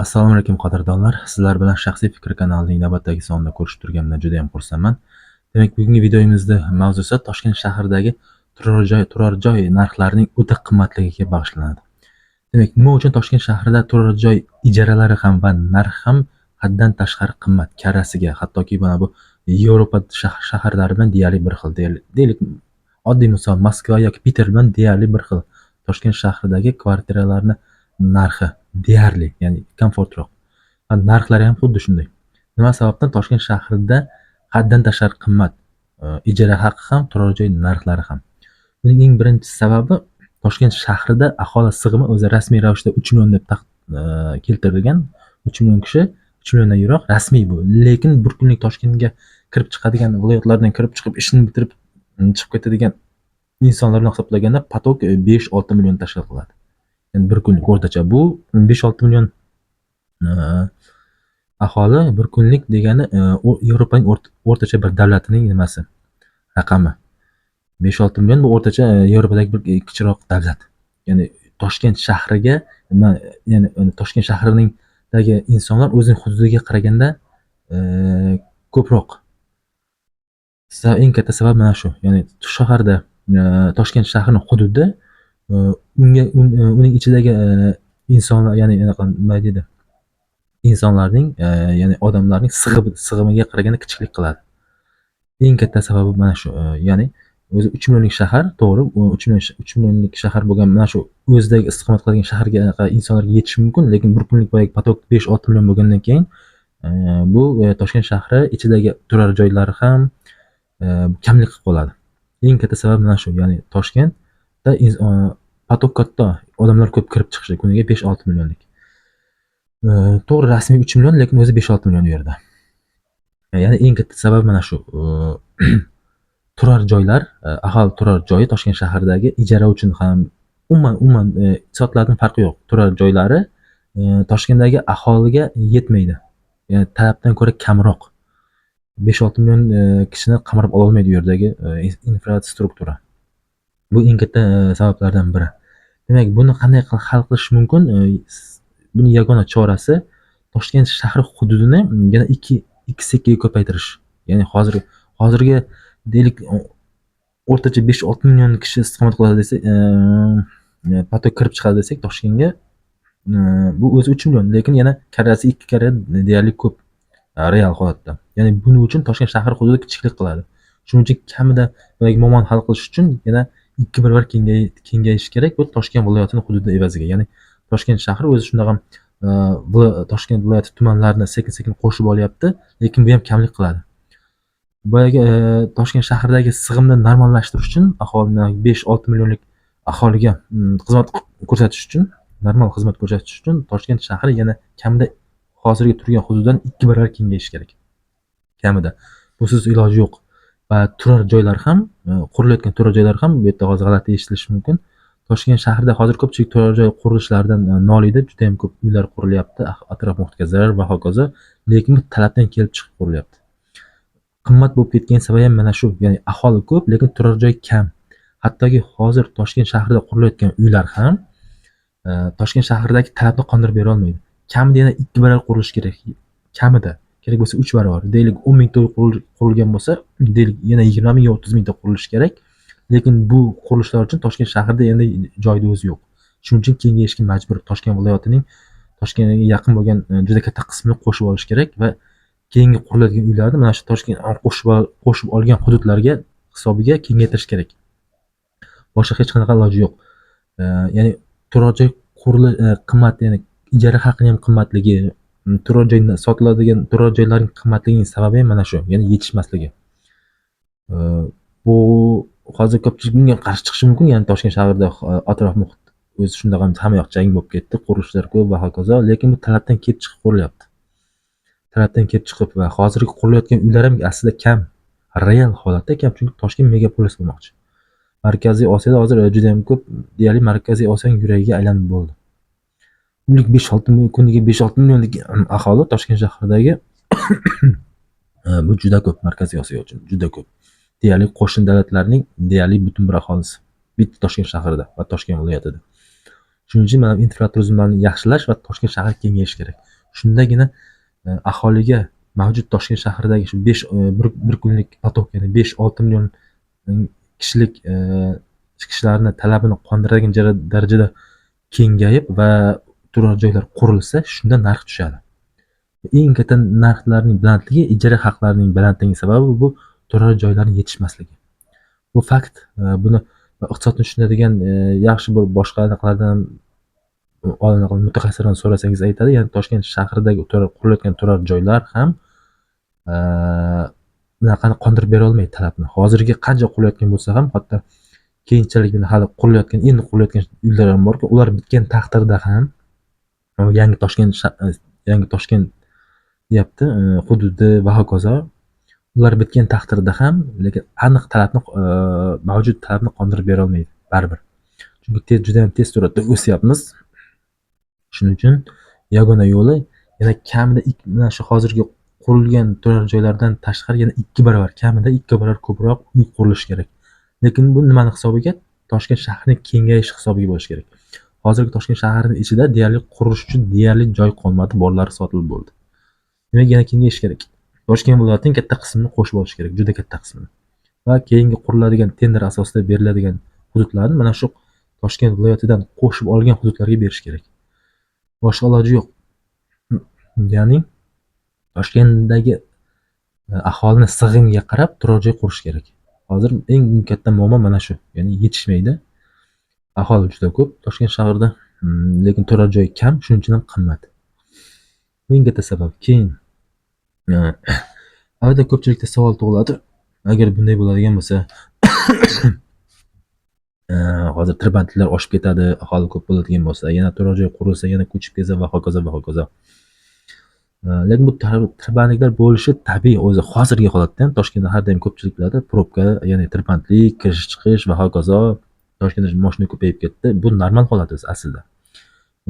Assalomu alaykum, qadrdonlar. Sizlar bilan Shaxsiy fikr kanalining navbatdagi sonida ko'rishib turganimdan juda ham xursandman. Demak, bugungi videomizda mavzusi Toshkent shahridagi turar joy narxlarining o'ta qimmatligiga bag'ishlanadi. Demak, nima uchun Toshkent shahrida turar joy ijaralari ham va narxi ham haddan tashqari qimmat, karrasiga, hattoki mana bu Yevropa shaharlari bilan deyarli bir xil. Deylik, oddiy misol, Moskva yoki Piter bilan deyarli bir xil. Toshkent shahridagi kvartiralarni narxi deyarli, ya'ni komfortroq. Va narxlari ham xuddi shunday. Nima sababdan Toshkent shahrida haddan tashqari qimmat ijara haqi ham, turar joy narxlari ham? Buning eng birinchi sababi, Toshkent shahrida aholi sig'imi o'zi rasmiy ravishda 3 million deb keltirilgan. 3 million kishi, 3 milliondan yiroq rasmiy bu. Lekin bir kunlik Toshkentga kirib chiqadigan, viloyatlardan kirib chiqib, ishini bitirib chiqib ketadigan insonlarni hisoblaganda поток 5-6 million tashkil qiladi. Ya'ni bir kunlik o'rtacha bu 5-6 million aholi bir kunlik degani u Yevropaning o'rtacha bir davlatining nimasi raqami. 5-6 million bu o'rtacha Yevropadagi bir kichikroq davlat. Ya'ni Toshkent shahriga nima, ya'ni Toshkent shahriningdagi insonlar o'zining hududiga qaraganda ko'proq. Eng katta sabab mana shu. Ya'ni shaharda Toshkent shahrining hududi unga uning ichidagi insonlar, ya'ni anaqa nima deydi? Insonlarning, ya'ni odamlarning sig'imiga qaraganda kichiklik qiladi. Eng katta sababi mana shu. Ya'ni o'zi 3 millionlik shahar, to'g'ri, u 3 million, 3 millionlik shahar bo'lgan, mana shu o'zidagi istiqomat qiladigan shaharga anaqa insonlarga yetishi mumkin, lekin bir kunlik boyagi поток 5-6 million bo'lgandan keyin bu Toshkent shahri ichidagi turar joylari ham kamlik qilib qoladi. Eng katta sabab mana shu, ya'ni Toshkentda поток katta, odamlar ko'p kirib chiqishi, kuniga 5-6 millionlik. To'g'ri, rasmiy 3 million, lekin o'zi 5-6 million u yerda. Ya'ni eng katta sabab mana shu. Turar joylar, aholi turar joyi Toshkent shahridagi ijara uchun ham umuman sotiladimi, farqi yo'q. Turar joylari Toshkentdagi aholiga yetmaydi. Ya'ni talabdan ko'ra kamroq. 5-6 million kishini qamrab ololmaydi u yerdagi infrastruktura. Bu eng katta sabablardan biri. Demak, buni qanday qilib hal qilish mumkin? Buni yagona chorasi Toshkent shahri hududini yana 2 ga ko'paytirish. Ya'ni hozirgi deylik o'rtacha 5-6 million kishi istiqomat qiladi desak, поток kirib chiqadi desak Toshkentga, bu o'zi 3 million, lekin yana karrasi 2 karra deyarli ko'p real holatda. Ya'ni buning uchun Toshkent shahri hududi kichiklik qiladi. Shuning uchun kamida boyagi muammoni hal qilish uchun yana 2 barobar kengayishi kerak bu Toshkent viloyatini hududi evaziga. Ya'ni Toshkent shahri o'zi shundoq ham Toshkent viloyati tumanlarini sekin-sekin qo'shib olyapti, lekin bu ham kamlik qiladi. Boyagi Toshkent shahridagi sig'imni normallashtirish uchun, aholini 5-6 millionlik aholiga xizmat ko'rsatish uchun, normal xizmat ko'rsatish uchun Toshkent shahri yana kamida hozirgi turgan hududidan 2 barobar kengayishi kerak. Kamida. Busiz iloji yo'q. Va turar joylar ham, qurilayotgan turar joylar ham bu yerda hozir g'alati eshitilishi mumkin. Toshkent shahrida hozir ko'pchilik turar joy qurilishlaridan noliydi. Juda ham ko'p uylar qurilyapti, atrof muhitga zarar va hokazo. Lekin bu talabdan kelib chiqib qurilyapti. Qimmat bo'lib ketgan sababi ham mana shu. Ya'ni aholi ko'p, lekin turar joy kam. Hattoki hozir Toshkent shahrida qurilayotgan uylar ham Toshkent shahridagi talabni qondirib bera olmaydi. Kamida yana 2 barobar qurilishi kerak. Kamida. Kerak bo'lsa 3 barobar. Deylik, 10 mingta uy qurilgan bo'lsa, deylik, yana 20 ming yo 30 mingta qurilishi kerak. Lekin bu qurilishlar uchun Toshkent shahrida endi joyni o'zi yo'q. Shuning uchun kengayishga majbur. Toshkent viloyatining Toshkentga yaqin bo'lgan juda katta qismini qo'shib olish kerak va keyingi quriladigan uylarni mana shu Toshkent qo'shib olgan hududlarga hisobiga kengaytirish kerak. Boshqa hech qanaqa iloji yo'q. Ya'ni turar joy qimmat, ya'ni ijara haqining ham qimmatligi, turar joyni sotiladigan turar joylarning qimmatligining sababi ham mana shu, ya'ni yetishmasligi. Bu hozir ko'pchilik bunga qarshi chiqishi mumkin, ya'ni Toshkent shahrida atrof muhit o'zi shundoq ham hamma yoq jang bo'lib ketdi, qurilishlar ko'p va hokazo, lekin bu talabdan kelib chiqib qurilyapti. Talabdan kelib chiqib va hozirgi qurilayotgan uylar ham aslida kam. Real holatda kam, chunki Toshkent megapolis bo'lmoqchi. Markaziy Osiyoda hozir juda ham ko'p, deyarli Markaziy Osiyoning yuragiga aylanib bo'ldi. Kunlik 5-6 million, kuniga 5-6 millionlik aholi Toshkent shahridagi bu juda ko'p Markaziy Osiyo uchun, juda ko'p. Deyarli qo'shni davlatlarning deyarli butun bir aholisi bitta Toshkent shahrida va Toshkent viloyatida. Shuning uchun mana infratuzilmani yaxshilash va Toshkent shahri kengayishi kerak. Shundagina aholiga mavjud Toshkent shahridagi shu 5 bir kunlik поток, ya'ni 5-6 million kishilik kishilarni talabini qondiradigan darajada kengayib va turar joylar qurilsa, shunda narx tushadi. Eng katta narxlarning balandligi, ijara haqlarining balandligining sababi bu turar joylarning yetishmasligi. Bu fakt. Buni iqtisodni tushunadigan yaxshi bir boshqa anaqalardan, mutaxassislardan so'rasangiz aytadi. Ya'ni Toshkent shahridagi qurilayotgan turar joylar ham bunaqani qondirib bera olmaydi talabni. Hozirgi qancha qurilayotgan bo'lsa ham, hatto keyinchalik hali qurilayotgan, endi qurilayotgan uylar ham borku, ular bitgan taqdirda ham yangi Toshkent, yangi Toshkent deyapti, hududi va hokazo, ular bitgan taqdirda ham, lekin aniq talabni, mavjud talabni qondirib bera olmaydi baribir. Chunki tez, juda ham tez sur'atda o'syapmiz. Shuning uchun yagona yo'li yana kamida mana shu hozirgi qurilgan turar joylardan tashqari yana 2 barobar, kamida 2 barobar ko'proq uy qurilishi kerak. Lekin bu nimani hisobiga? Toshkent shahrining kengayishi hisobiga bo'lishi kerak. Hozirgi Toshkent shahrining ichida deyarli qurish uchun deyarli joy qolmadi, borlari sotilib bo'ldi. Demak, yana kengayish kerak. Toshkent viloyatining katta qismini qo'shib olish kerak, juda katta qismini. Va keyingi quriladigan tender asosida beriladigan hududlarni mana shu Toshkent viloyatidan qo'shib olgan hududlarga berish kerak. Boshqa iloji yo'q. Ya'ni Toshkentdagi aholini sig'imiga qarab turar joy qurish kerak. Hozir eng katta muammo mana shu. Ya'ni yetishmaydi. Aholi juda ko'p Toshkent shahrida, lekin turar joy kam, shuning uchun ham qimmat. Eng katta sabab. Keyin albatta ko'pchilikda savol tug'iladi. Agar bunday bo'ladigan bo'lsa, hozir tirbandliklar oshib ketadi, aholi ko'p bo'ladigan bo'lsa, yana turar joy qurilsa, yana ko'chib kelsa va hokazo va hokazo. Lekin bu tirbandliklar bo'lishi tabiiy o'zi hozirgi holatda ham Toshkentda har doim ko'pchilik biladi, probka, ya'ni tirbandlik, kirish chiqish va hokazo. Toshkentda moshina ko'payib ketdi. Bu normal holat o'zi aslida.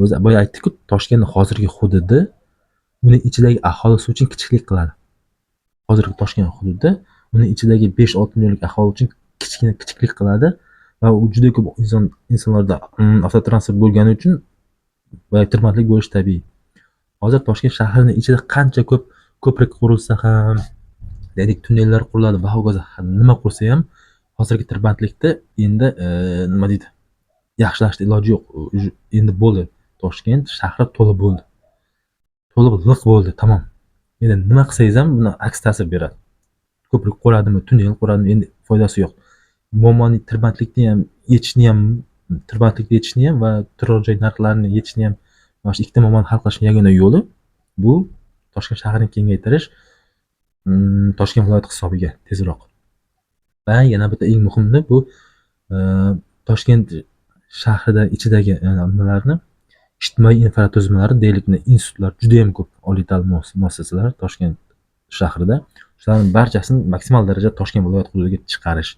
O'zi boya aytdik-ku, Toshkentning hozirgi hududi uni ichidagi aholisi uchun kichiklik qiladi. Hozirgi Toshkent hududi uni ichidagi 5-6 millionlik aholi uchun kichkina kichiklik qiladi va u juda ko'p insonlarda avtotransport bo'lgani uchun boya tirbandlik bo'lishi tabiiy. Hozir Toshkent shahrining ichida qancha ko'p ko'prik qurilsa ham, deylik, tunnellar quriladi va hokazo, nima qursa ham hozirgi tirbandlikni endi nima deydi, yaxshilashni iloji yo'q. Endi bo'ldi. Toshkent shahri to'la bo'ldi. To'lib liq bo'ldi, tamom. Endi nima qilsangiz ham buni aks ta'sir beradi. Ko'prik quradimi, tunnel quradimi, endi foydasi yo'q. Muammoni tirbandlikni ham yechishni ham, tirbandlikni yechishni ham va turar joy narxlarini yechishni ham, mana shu ikkita muammoni hal qilishning yagona yo'li bu Toshkent shahrini kengaytirish, Toshkent viloyati hisobiga tezroq. Va yana bitta eng muhimi bu Toshkent shahrida ichidagi nimalarni, ijtimoiy infratuzilmalar, deylik, institutlar juda ham ko'p, oliy ta'lim muassasalari Toshkent shahrida. Shularning barchasini maksimal darajada Toshkent viloyati hududiga chiqarish.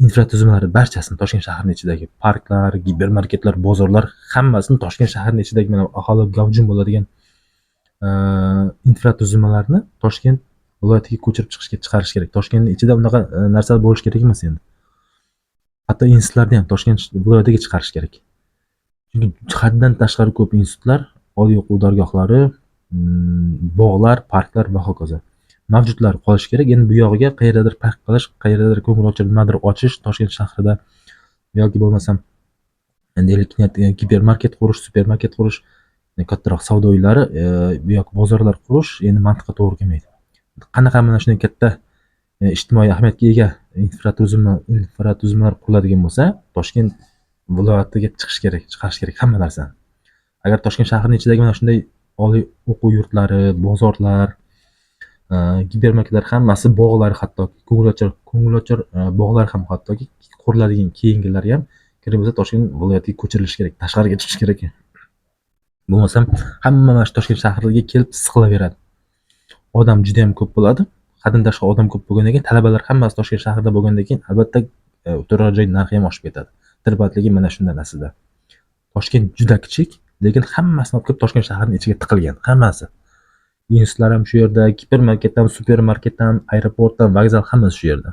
Infratuzilmalarni barchasini Toshkent shahrining ichidagi parklar, gipermarketlar, bozorlar hammasini Toshkent shahrining ichidagi mana aholi gavjum bo'ladigan infratuzilmalarni Toshkent viloyatiga ko'chirib chiqishga chiqarish kerak. Toshkentning ichida unaqa narsalar bo'lishi kerak emas endi. Hatto institutlarni ham Toshkent viloyatiga chiqarish kerak. Chunki haddan tashqari ko'p institutlar, oliy o'quv dargohlari, bog'lar, parklar va hokazo. Mavjudlar qolishi kerak. Endi bu yog'iga qayerdadir park qilish, qayerdadir ko'ngilochar nimadir ochish Toshkent shahrida yoki bo'lmasam deylik, gipermarket qurish, supermarket qurish, kattaroq savdo uylari yoki bozorlar qurish endi mantiqqa to'g'ri kelmaydi. Qanaqa mana shunday katta ijtimoiy ahamiyatga ega infratuzilmalar quriladigan bo'lsa, Toshkent viloyatiga chiqish kerak, chiqarish kerak hamma narsani. Agar Toshkent shahrining ichidagi mana shunday oliy o'quv yurtlari, bozorlar, gipermarketlar hammasi, bog'lar, hattoki ko'ngilochar bog'lar ham, hattoki quriladigan keyingilari ham kerak bo'lsa Toshkent viloyatiga ko'chirilishi kerak, tashqariga chiqishi kerak. Bo'lmasam hamma mana shu Toshkent shahriga kelib siqilaveradi. Odam juda ham ko'p bo'ladi. Haddan tashqari odam ko'p bo'lgandan keyin, talabalar hammasi Toshkent shahrida bo'lgandan keyin albatta turar joy narxi ham oshib ketadi. Tirbandligi mana shundan aslida. Toshkent juda kichik, lekin hammasini olib kelib Toshkent shahrining ichiga tiqilgan, hammasi. Institutlar ham shu yerda, gipermarket ham, supermarket ham, aeroport ham, vokzal hammasi shu yerda.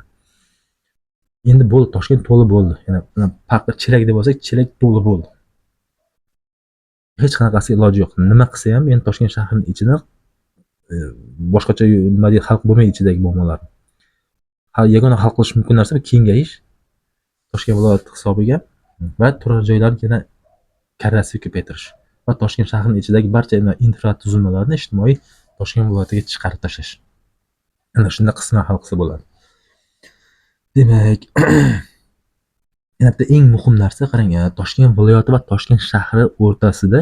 Endi bo'ldi, Toshkent to'la bo'ldi. Yana paqir chelak deb olsak, chelak to'la bo'ldi. Hech qanaqasi iloji yo'q. Nima qilsa ham endi Toshkent shahrining ichini boshqacha, nima deydi, hal qilib bo'lmaydi ichidagi muammolarni. Ha, yagona hal qilish mumkin narsa bu kengayish Toshkent viloyati hisobiga va turar joylarni yana karrasiga ko'paytirish va Toshkent shahrining ichidagi barcha infratuzilmalarni ijtimoiy Toshkent viloyatiga chiqarib tashlash. Ana shunda qisman hal qilsa bo'ladi. Demak, yana bitta eng muhim narsa, qarang, Toshkent viloyati va Toshkent shahri o'rtasida,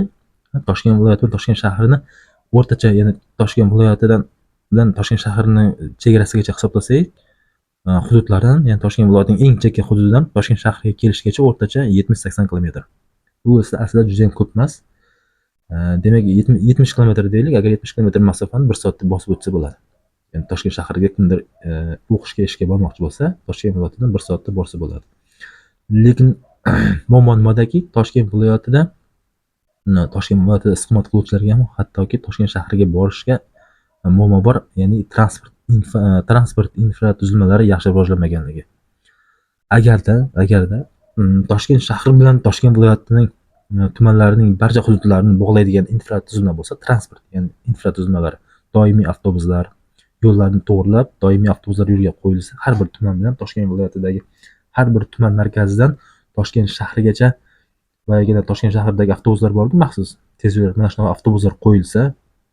Toshkent viloyati va Toshkent shahrini o'rtacha, ya'ni Toshkent viloyatidan bilan Toshkent shahrini chegarasigacha hisoblasak, hududlardan, ya'ni Toshkent viloyatining eng chekka hududidan Toshkent shahriga kelishgacha o'rtacha 70-80 kilometr. Bu esa aslida juda ham ko'p emas. Demak, 70 kilometr deylik, agar 70 kilometr masofani 1 soatda bosib o'tsa bo'ladi. Ya'ni Toshkent shahriga kimdir o'qishga, ishga bormoqchi bo'lsa, Toshkent viloyatidan 1 soatda borsa bo'ladi. Lekin muammo nimadaki, Toshkent viloyatida, Toshkent viloyatida istiqomat qiluvchilarga ham hattoki Toshkent shahriga borishga muammo bor, ya'ni transport infratuzilmalari yaxshi rivojlanmaganligi. Agarda Toshkent shahri bilan Toshkent viloyatining tumanlarining barcha hududlarini bog'laydigan infratuzilma bo'lsa, transport, ya'ni infratuzilmalari, doimiy avtobuslar, yo'llarni to'g'rilab, doimiy avtobuslar yo'lga qo'yilsa, har bir tuman bilan Toshkent viloyatidagi har bir tuman markazidan Toshkent shahrigacha boyagina Toshkent shahridagi avtobuslar bor-ku, maxsus tezyurar, mana shunaqa avtobuslar qo'yilsa,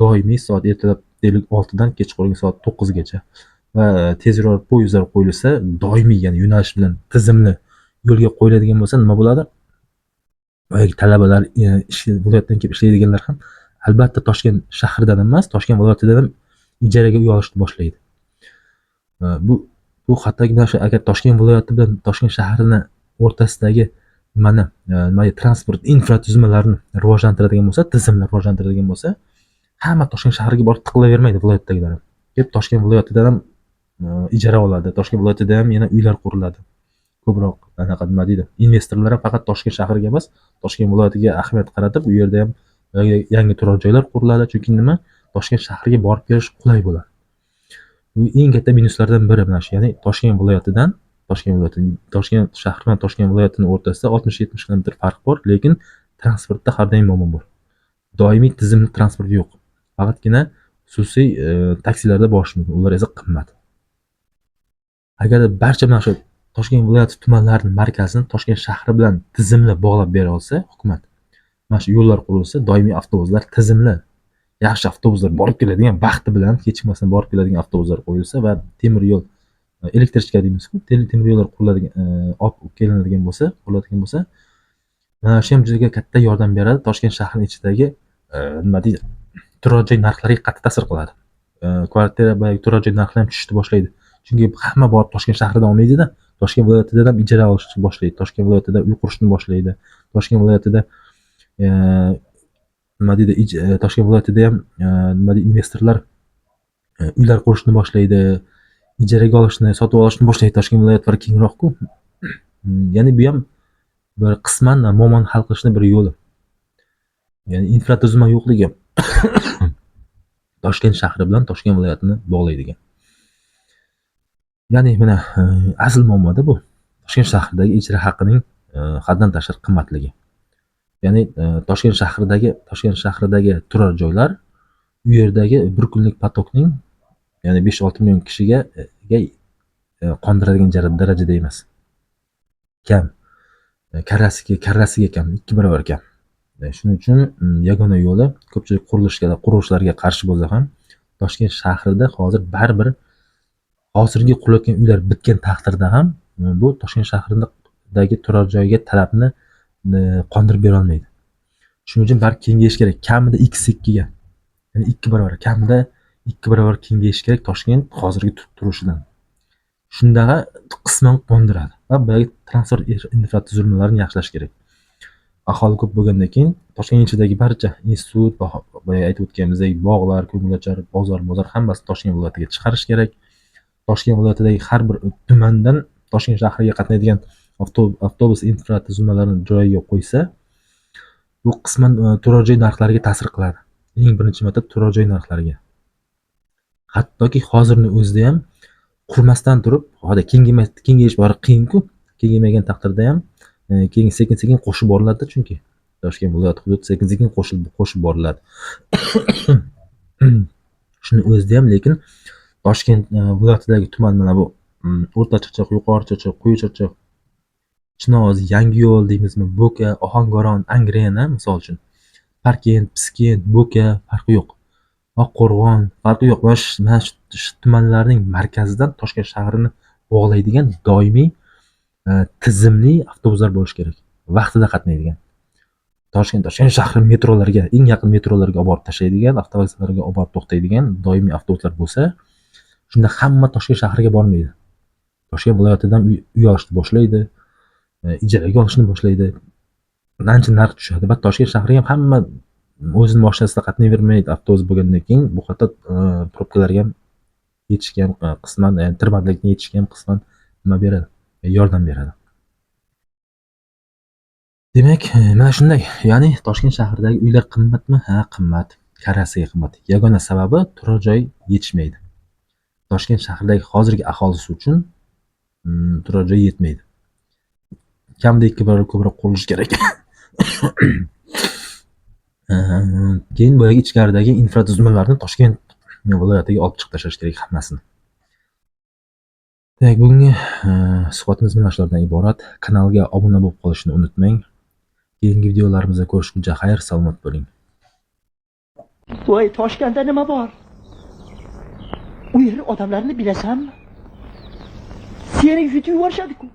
doimiy soat ertalab deylik 6 dan kechqurungi soat 9 gacha va tezyurar poyezdlar qo'yilsa, doimiy, ya'ni yo'nalish bilan tizimli yo'lga qo'yiladigan bo'lsa, nima bo'ladi? Boyagi talabalar, viloyatdan kelib ishlaydiganlar ham albatta Toshkent shahridan emas, Toshkent viloyatidan ham ijaraga uy olishni boshlaydi. Bu hattoki mana shu agar Toshkent viloyati bilan Toshkent shahrini o'rtasidagi nimani, nima, transport infratuzilmalarini rivojlantiradigan bo'lsa, tizimni rivojlantiradigan bo'lsa, hamma Toshkent shahriga borib tiqilavermaydi viloyatdagilar ham. Kelib Toshkent viloyatidan ham ijara oladi. Toshkent viloyatida ham yana uylar quriladi. Ko'proq anaqa, nima deydi, investorlar ham faqat Toshkent shahriga emas, Toshkent viloyatiga ahamiyat qaratib, u yerda ham yangi turar joylar quriladi. Chunki nima? Toshkent shahriga borib kelish qulay bo'ladi. Bu eng katta minuslardan biri mana shu, ya'ni Toshkent viloyatidan Toshkent viloyati, Toshkent shahri bilan Toshkent viloyatini o'rtasida 60-70 kilometr farq bor, lekin transportda har doim muammo bor. Doimiy tizimli transport yo'q. Faqatgina xususiy taksilarda borish mumkin. Ular esa qimmat. Agarda barcha mana shu Toshkent viloyati tumanlarining markazini Toshkent shahri bilan tizimli bog'lab bera olsa hukumat, mana shu yo'llar qurilsa, doimiy avtobuslar, tizimli yaxshi avtobuslar borib keladigan, vaqti bilan kechikmasdan borib keladigan avtobuslar qo'yilsa va temir yo'l, электричка deymizku, temir yo'llar quriladigan, olib kelinadigan bo'lsa, quriladigan bo'lsa, mana shu ham juda katta yordam beradi. Toshkent shahrining ichidagi, nima deydi, turar joy narxlariga qattiq ta'sir qiladi. Kvartira, boyagi turar joy narxlari ham tushishni boshlaydi. Chunki hamma borib Toshkent shahridan olmaydida, Toshkent viloyatidan ham ijara olishni boshlaydi. Toshkent viloyatida uy qurishni boshlaydi. Toshkent viloyatida, nima deydi, Toshkent viloyatida ham, nima deydi, investorlar uylar qurishni boshlaydi, ijaraga olishni, sotib olishni boshlaydi. Toshkent viloyatlari kengroq-ku. Ya'ni bu ham bir qisman muammoni hal qilishni bir yo'li. Ya'ni infratuzilma yo'qligi Toshkent shahri bilan Toshkent viloyatini bog'laydigan. Ya'ni mana asl muammoda bu. Toshkent shahridagi ijara haqining haddan tashqari qimmatligi. Ya'ni Toshkent shahridagi turar joylar u yerdagi bir kunlik поток ning, ya'ni 5-6 million kishiga qondiradigan darajada emas. Kam. Karrasiga kam, 2 barobar kam. Shuning uchun yagona yo'li, ko'pchilik qurilishlarga qarshi bo'lsa ham, Toshkent shahrida hozir baribir hozirgi qurilayotgan uylar bitgan taqdirda ham bu Toshkent shahridagi turar joyga talabni qondirib berolmaydi. Shuning uchun baribir kengayish kerak. Kamida x2 ga. Ya'ni 2 barobar, kamida 2 barobar kengayish kerak Toshkent hozirgi turishidan. Shunda qisman qondiradi va boyagi transport infratuzilmalarini yaxshilash kerak. Aholi ko'p bo'lgandan keyin Toshkent ichidagi barcha institut va boya aytib o'tganimizdek bog'lar, ko'ngilochar, bozor hammasini Toshkent viloyatiga chiqarish kerak. Toshkent viloyatidagi har bir tumandan Toshkent shahriga qatnaydigan avtobus infratuzilmalarini joyiga qo'ysa, bu qisman turar joy narxlariga ta'sir qiladi. Eng birinchi marta turar joy narxlariga. Hattoki hozirni o'zida ham qurmasdan turib, hozir kengayish bori qiyin-ku. Kengaymagan taqdirda ham keyin sekin-sekin qo'shib boriladi chunki. Toshkent viloyati hududi sekin-sekin qo'shilib qo'shib boriladi. Shuni o'zida ham lekin Toshkent viloyatidagi tuman mana bu O'rta Chirchiq, Yuqori Chirchiq, Quyi Chirchiq, Chinoz, Yangiyo'l deymizmi, Bo'ka, Ohangaron, Angren, misol uchun. Parkent, Piskent, Bo'ka, farqi yo'q. Oqqo'rg'on, farqi yo'q. Mana shu tumanlarning markazidan Toshkent shahrini bog'laydigan doimiy tizimli avtobuslar bo'lishi kerak. Vaqtida qatnaydigan. Toshkent shahri metrolarga, eng yaqin metrolarga olib borib tashlaydigan, avtovokzallarga olib borib to'xtaydigan doimiy avtobuslar bo'lsa, shunda hamma Toshkent shahriga bormaydi. Toshkent viloyatidan uy olishni boshlaydi, ijaraga olishni boshlaydi. Ancha narx tushadi va Toshkent shahriga ham hamma o'zini mashinasida qatnayvermaydi. Avtobus bo'lgandan keyin bu hatto probkalarga ham yetishga ham qisman, ya'ni tirbandlikni yetishga ham qisman nima beradi, yordam beradi. Demak, mana shunday. Ya'ni Toshkent shahridagi uylar qimmatmi? Ha, qimmat. Karrasiga qimmat. Yagona sababi turar joy yetishmaydi. Toshkent shahridagi hozirgi aholisi uchun turar joy yetmaydi. Kamida 2 barobar ko'proq qurilishi kerak. Keyin boyagi ichkaridagi infratuzilmalarni Toshkent viloyatiga olib chiqib tashlash kerak hammasini. Demak, bugungi suhbatimiz mana shulardan iborat. Kanalga obuna bo'lib qolishni unutmang. Keyingi videolarimizda ko'rishguncha xayr, salomat bo'ling. Voy, Toshkentda nima bor? U yer odamlarni bilasanmi? Seni yutib yuborishadi-ku.